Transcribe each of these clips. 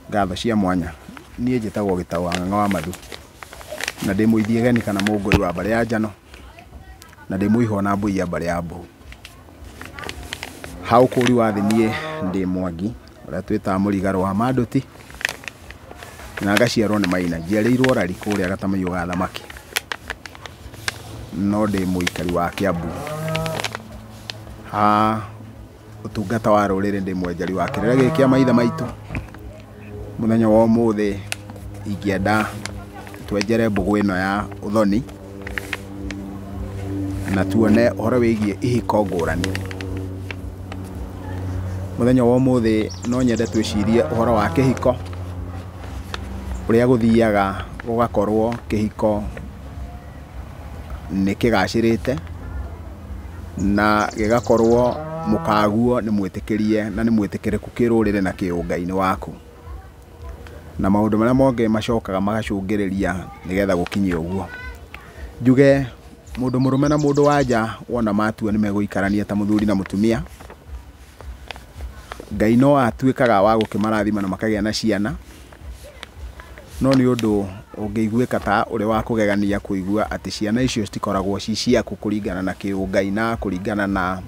Ngatho cia mwanya. Niĩ njĩtagwo Gĩtaũ wa Ng'ang'a wa Mathu, na ndĩ mũithiegeni kana mũngũri wa mbarĩ ya Njano, na ndĩ mũihwa na mbũi ya mbarĩ ya Mbũu. Ha ũkũri wa thĩ niĩ ndĩ Mwangi, ũrĩa twĩtaga mũrigarũ wa Manduti, na ngaciarwo nĩ Maina. Njiarĩirwo Rari kũrĩa Gatamaiyũ ga Thamaki, no ndĩ mũikari wa Kiambu. Ha ũtungata wa rũrĩrĩ ndĩ mwenjari wa kĩrĩra gĩkĩ kĩa maithe maitũ. Mũthenya wa ũmũthĩ ingĩenda twenjere mbũgũ ĩno ya ũthoni na tuone ũhoro wĩgiĩ ihiko ngũrani. Mũthenya wa ũmũthĩ no nyende twĩcirie ũhoro wa kĩhiko, ũrĩa gũthiaga gũgakorwo kĩhiko nĩ kĩgacĩrĩte na gĩgakorwo mũkaguo nĩ mwĩtĩkĩrie na nĩ mwĩtĩkĩrĩku kĩrũrĩrĩ na kĩũngai-inĩ waku, na maũndũ marĩa mangĩ macokaga magacũngĩrĩria nĩgetha gũkinye ũguo. Njuge mũndũ mũrũme na mũndũ wa nja wona matua nĩ megũikarania ta mũthuri na mũtumia, Ngai no atuĩkaga wa gũkĩmarathima na makagĩa na ciana, no nĩ ũndũ ũngĩiguĩka ta ũrĩ wa kũgegania kũigua atĩ ciana icio citikoragwo ci ciaku kũringana na kĩũngai na kũringana na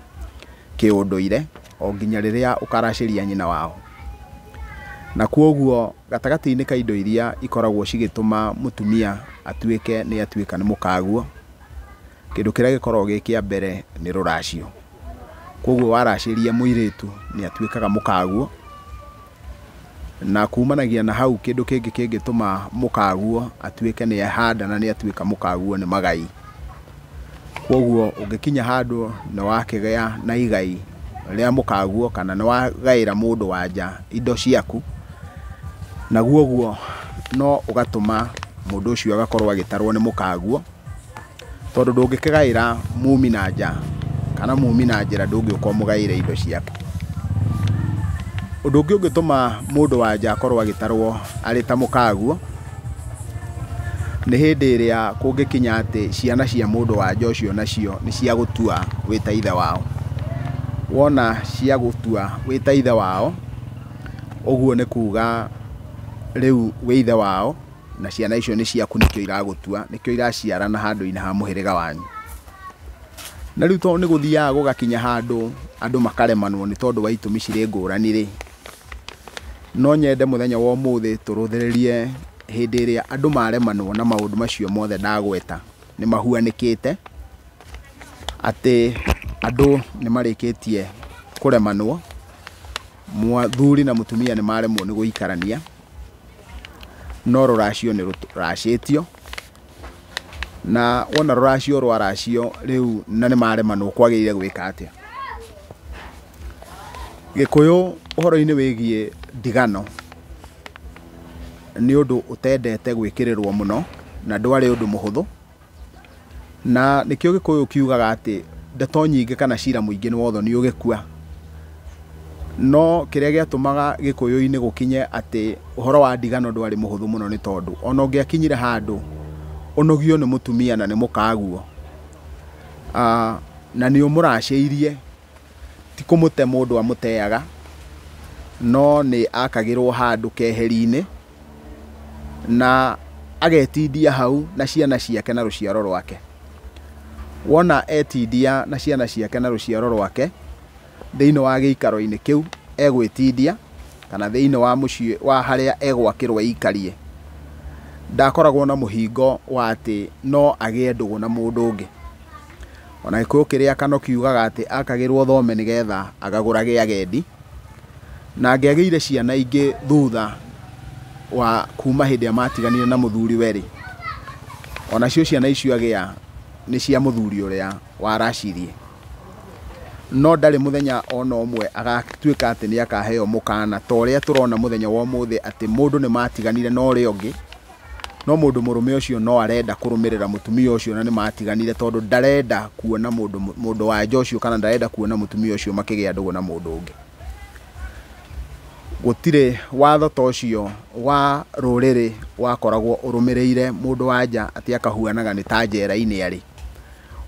kĩũndũire, o nginya rĩrĩa ũkaracĩria nyina wao. Na kwoguo gatagatĩ-inĩ ka indo iria ikoragwo cigĩtũma mũtumia atuĩke nĩ atuĩka nĩ mũkaguo, kĩndũ kĩrĩa gĩkoragwo gĩ kĩa mbere nĩ rũracio. Kwoguo waracĩria mũirĩtu nĩ atuĩkaga mũkaguo, na kumanagia na hau kĩndũ kĩngĩ kĩngĩtũma mũkaguo atuĩke nĩ ahanda na nĩ atuĩka mũkaguo nĩ magai. Kwoguo ũngĩkinya handũ nĩ wakĩgĩa na igai rĩa mũkaguo kana nĩ wagaĩra mũndũ wa nja indo ciaku, naguo ũguo no ũgatũma mũndũ ũcio agakorwo agĩtarwo nĩ mũkaguo, tondũ ndũngĩkĩgaĩra mumi na nja kana mumi na njĩra ndũngĩũka ũmũgaĩre indo ciaku. Ũndũ ũngĩ ũngĩtũma mũndũ wa nja akorwo agĩtarwo arĩ ta mũkaguo nĩ hĩndĩ ĩrĩa kũngĩkinya atĩ ciana cia mũndũ wa nja ũcio nacio nĩ cia gũtua wĩ ta ithe wao. Wona cia gũtua wĩ ta ithe wao, ũguo nĩ kuga rĩu wĩ ithe wao na ciana icio nĩ ciaku, nĩkĩo iragũtua, nĩkĩo iraciarana handũ-inĩ ha mũhĩrĩga wanyu. Na rĩu tondũ nĩ gũthiaga gũgakinya handũ andũ makaremanwo nĩ tondũ wa itũmi cirĩ ngũrani rĩ, no nyende mũthenya wa ũmũthĩ tũrũthĩrĩrie hĩndĩ ĩrĩa andũ maremanwo na maũndũ macio mothe ndagweta nĩ mahuanĩkĩte, atĩ andũ nĩ marĩkĩtie kũremanwo, mũthuri na mũtumia nĩ maremwo nĩ gũikarania, no rũracio nĩ rũracĩtio, na wona rũracio rwaracio rĩu na nĩ maremanwo kwagĩrĩire gwĩka atĩa. Gĩkũyũ ũhoro-inĩ wĩgiĩ ndigano nĩ ũndũ ũtendete gwĩkĩrĩrwo mũno na ndwarĩ ũndũ mũhũthũ, na nĩkĩo Gĩkũyũ kiugaga atĩ ndeto nyingĩ kana cira mũingĩ nĩ wothoni ũgĩkua. No kĩrĩa gĩatũmaga Gĩkũyũ-inĩ gũkinye atĩ ũhoro wa ndigano ndwarĩ mũhũthũ mũno nĩ tondũ ona ũngĩakinyire handũ ũnogio nĩ mũtumia na nĩ mũkaguo, na nĩ ũmũracĩirie, ti kũmũte mũndũ amũteaga, no nĩ akagĩrwo handũ keheri-inĩ na agetindia hau na ciana ciake na rũciaro rwake. Wona etindia na ciana ciake na rũciaro rwake thĩinĩ wa gĩikaro-inĩ kĩu egwĩtindia, kana thĩinĩ wa mũciĩ wa harĩa egwakĩrwo eikarie, ndakoragwo na mũhingo wa atĩ no agĩe ndũgũ na mũndũ ũngĩ. Ona Gĩkũyũ kĩrĩa kano kiugaga atĩ akagĩrwo thome nĩgetha agagũrage agendi, na angĩagĩire ciana ingĩ thutha wa kuma hĩndĩ ĩrĩa matiganire na mũthuri we-rĩ, onacio ciana icio agĩa nĩ cia mũthuri ũrĩa waracirie. No ndarĩ mũthenya ona ũmwe agatuĩka atĩ nĩ akaheo mũkana ta ũrĩa tũrona mũthenya wa ũmũthĩ atĩ mũndũ nĩ matiganire na ũrĩa ũngĩ, no mũndũ mũrũme ũcio no arenda kũrũmĩrĩra mũtumia ũcio na nĩ matiganire tondũ ndarenda kuona mũndũ wa nja ũcio kana ndarenda kuona mũtumia ũcio makĩgĩa ndũgũ na mũndũ ũngĩ. Gũtirĩ watho ta ũcio wa rũrĩrĩ wakoragwo ũrũmĩrĩire mũndũ wa nja atĩ akahuanaga nĩ ta njera-inĩ arĩ.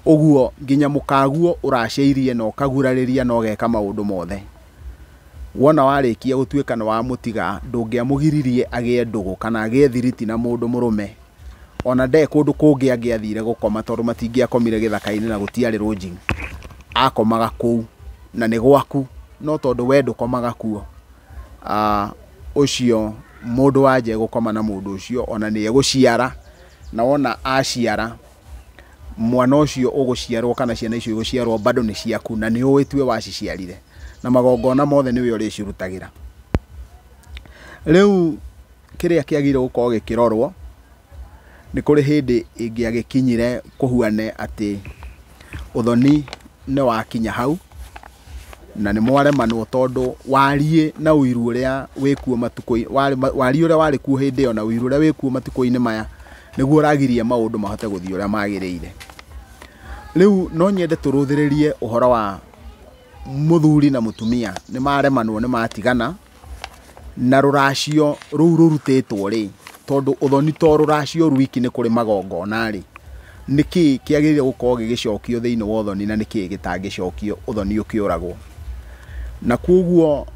Ũguo nginya mũkaguo ũracĩirie na ũkagurarĩria na ũgeka maũndũ mothe, Wona warĩkia gũtuĩka nĩ wamũtiga, ndũngĩamũgiririe agĩe ndũgũ kana agĩe thiriti na mũndũ mũrũme. Ona nde kũndũ kũngĩ angĩathire gũkoma tondũ matingĩakomire gĩthaka-inĩ na gũtiarĩ lodging. Akomaga kũu na nĩ gwaku, no tondũ we ndũkomaga kuo, ũcio mũndũ wa nja egũkoma na mũndũ ũcio, ona nĩ egũciara, na wona aciara, mwana ũcio ũgũciarwo kana ciana icio igũciarwo bado nĩ ciaku, na nĩ ũĩ tiwe waciciarire, na magongona mothe nĩwe ũrĩcirutagĩra. Rĩu kĩrĩa kĩagĩrĩire gũkorwo gĩkĩrorwo, nĩ kũrĩ hĩndĩ ĩngĩagĩkinyire kũhuane atĩ ũthoni nĩ wakinya hau, na nĩ mwaremanwo tondũ wariĩ na ũiru ũrĩa wĩkuo matukũ, wariĩ ũrĩa warĩ kuo hĩndĩ ĩyo na ũiru ũrĩa wĩkuo matukũ-inĩ maya nĩguo ũragiria maũndũ mahote gũthiĩ ũrĩa magĩrĩire. Rĩu no nyende tũrũthĩrĩrie ũhoro wa mũthuri na mũtumia nĩ maremanwo, nĩ matigana, na rũracio rũu rũrutĩtwo rĩ, tondũ ũthoni to rũracio rwiki nĩ kũrĩ magongona rĩ, nĩkĩ kĩagĩrĩire gũkorwo gĩgĩcokio thĩinĩ wa ũthoni na nĩkĩ gĩtangĩcokio ũthoni ũkĩũragwo. Na koguo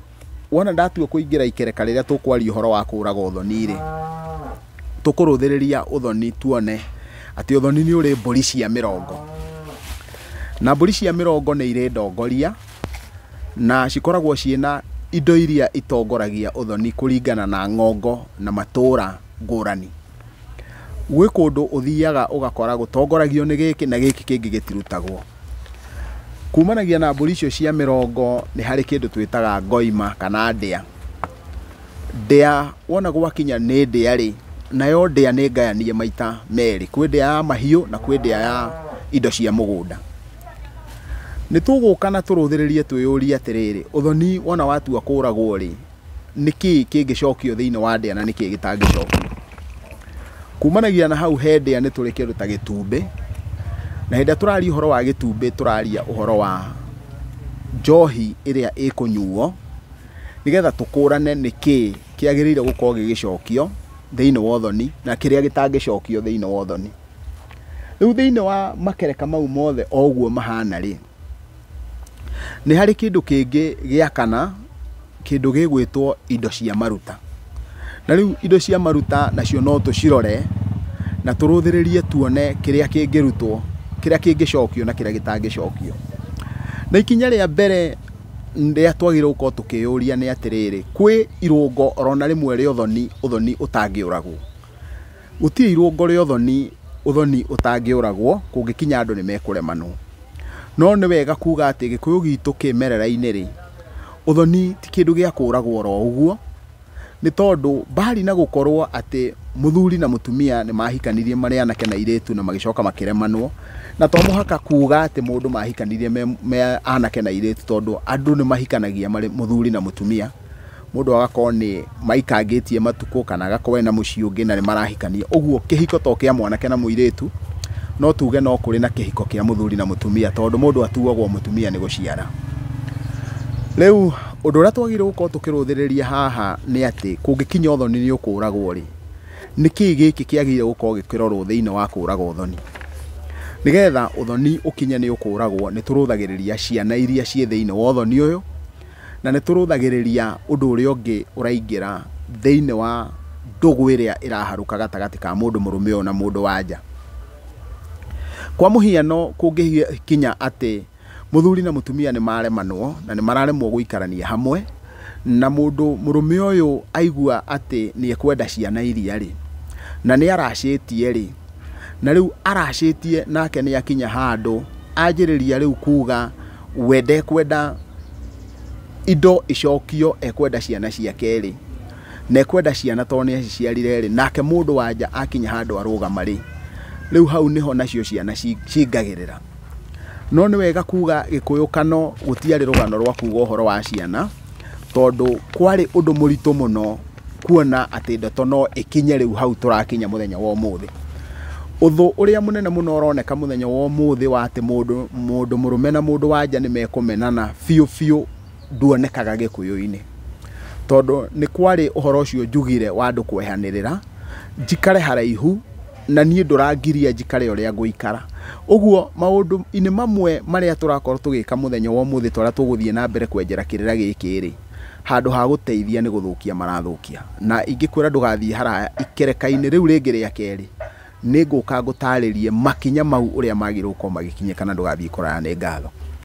wona ndatua kũingĩra ikereka rĩrĩa tũkwaria ũhoro wa kũũraga ũthoni rĩ, tũkũrũthĩrĩria ũthoni tuone atĩ ũthoni nĩ ũrĩ mbũri cia mĩrongo, na mbũri cia mĩrongo nĩ irĩ ndongoria, na cikoragwo ciĩna indo iria itongoragia ũthoni kũringana na ng'ongo na matũra ngũrani. Gwĩ kũndũ ũthiaga ũgakora gũtongoragio nĩ gĩkĩ na gĩkĩ kĩngĩ gĩtirutagwo. Kumanagia na mbũri icio cia mĩrongo nĩ harĩ kĩndũ twĩtaga ngoima kana ndĩa. Ndĩa wona gwakinya nĩ ndĩa rĩ, nayo ndĩa nĩ ngayanie maita merĩ, kwĩ ndĩa ya mahiũ na kwĩ ndĩa ya indo cia mũgũnda. Nĩ tũgũka na tũrũthĩrĩrie twĩyũrie atĩrĩrĩ, ũthoni wona watua kũragwo rĩ, nĩkĩ kĩngĩcokio thĩinĩ wa ndĩa na nĩkĩ gĩtangĩcokio. Kumanagia na hau he ndĩa nĩ tũrĩ kĩndũ ta gĩtumbĩ, na hĩndĩ ĩrĩa tũraria ũhoro wa gĩtumbĩ tũraria ũhoro wa njohi ĩrĩa ĩkũnyuo, nĩgetha tũkũrane nĩkĩ kĩagĩrĩire gũkorwo gĩgĩcokio thĩinĩ wa ũthoni na kĩrĩa gĩtangĩcokio thĩinĩ wa ũthoni. Rĩu thĩinĩ wa makereka mau mothe o ũguo mahana rĩ, nĩ harĩ kĩndũ kĩngĩ gĩa kana, kĩndũ gĩgwĩtwo indo cia maruta. Na rĩu indo cia maruta nacio no tũcirore na tũrũthĩrĩrie tuone kĩrĩa kĩngĩrutwo, kĩrĩa kĩngĩcokio na kĩrĩa gĩtangĩcokio. Na ikinya rĩa mbere rĩrĩa twagĩrĩirwo gũkorwo tũkĩyũria nĩ atĩrĩrĩ, kwĩ irũngo orona rĩmwe rĩa ũthoni, ũthoni ũtangĩũragwo. Gũtirĩ irũngo rĩa ũthoni, ũthoni ũtangĩũragwo kũngĩkinya andũ nĩ mekũremanwo. No nĩ wega kuga atĩ Gĩkũyũ gitũ kĩmerera-inĩ rĩ, ũthoni ti kĩndũ gĩa kũragwo oro ũguo, nĩ tondũ mbari na gũkorwo atĩ mũthuri na mũtumia nĩ mahikanirie marĩ anake na airĩtu na magĩcoka makĩremanwo, na to mũhaka kuga atĩ mũndũ mahikanirie me anake na airĩtu, tondũ andũ nĩ mahikanagia marĩ mũthuri na mũtumia, mũndũ agakorwo nĩ maikangĩtie matukũ kana agakorwo ena mũciĩ ũngĩ na nĩ marahikania. Ũguo kĩhiko to kĩa mwanake na mũirĩtu, no tuge no kũrĩ na kĩhiko kĩa mũthuri na mũtumia, tondũ mũndũ atuagwo mũtumia nĩ gũciara. Rĩu ũndũ ũrĩa twagĩrĩirwo gũkorwo tũkĩrũthĩrĩria haha nĩ atĩ kũngĩkinya ũthoni nĩ ũkũragwo rĩ, nĩkĩ gĩkĩ kĩagĩrĩire gũkorwo gĩkĩrorwo thĩinĩ wa kũraga ũthoni? Nĩgetha ũthoni ũkinye nĩ ũkũragwo, nĩ tũrũthagĩrĩria ciana iria ciĩ thĩinĩ wa ũthoni ũyũ, na nĩ tũrũthagĩrĩria ũndũ ũrĩa ũngĩ ũraingĩra thĩinĩ wa ndũgũ ĩrĩa ĩraharũka gatagatĩ ka mũndũ mũrũme ũyũ na mũndũ wa nja. Kwa mũhiano, kũngĩkinya atĩ mũthuri na mũtumia nĩ maremanwo na nĩ mararemwo gũikarania hamwe, na mũndũ mũrũme ũyũ aigua atĩ nĩ ekwenda ciana iria rĩ, na nĩ aracĩtie rĩ, na rĩu aracĩtie nake nĩ akinya handũ anjĩrĩria rĩu kuga we ndekwenda indo icokio, ekwenda ciana ciake rĩ, na ekwenda ciana tondũ nĩ aciciarire rĩ, nake mũndũ wa nja akinya handũ arũgama rĩ, rĩu hau nĩho nacio ciana cingagĩrĩra. No nĩ wega kuga Gĩkũyũ kano gũtiarĩ rũgano rwa kuga ũhoro wa ciana, tondũ kwarĩ ũndũ mũritũ mũno kuona atĩ ndeto no ĩkinye rĩu hau tũrakinya mũthenya wa ũmũthĩ. Ũthũ ũrĩa mũnene mũno ũroneka mũthenya wa ũmũthĩ wa atĩ mũndũ mũrũme na mũndũ wa nja nĩ mekũmenana biũ biũ nduonekaga Gĩkũyũ-inĩ, tondũ nĩ kwarĩ ũhoro ũcio njugire wa andũ kwehanĩrĩra, njikare haraihu na niĩ ndũrangiria njikare ũrĩa ngũikara. Ũguo maũndũ-inĩ mamwe marĩa tũrakorwo tũgĩka mũthenya wa ũmũthĩ tũrĩa tũgũthiĩ na mbere kwenjera kĩrĩra gĩkĩ rĩ, Handũ ha gũteithia nĩ gũthũkia marathũkia. Na ingĩkwĩra ndũgathiĩ haraya ikereka-inĩ rĩu rĩngĩ rĩa kerĩ, nĩ ngũka ngũtarĩrie makinya mau ũrĩa magĩrĩirwo gũkorwo magĩkinyĩka na ndũgathiĩ kũraya. Nĩ ngatho.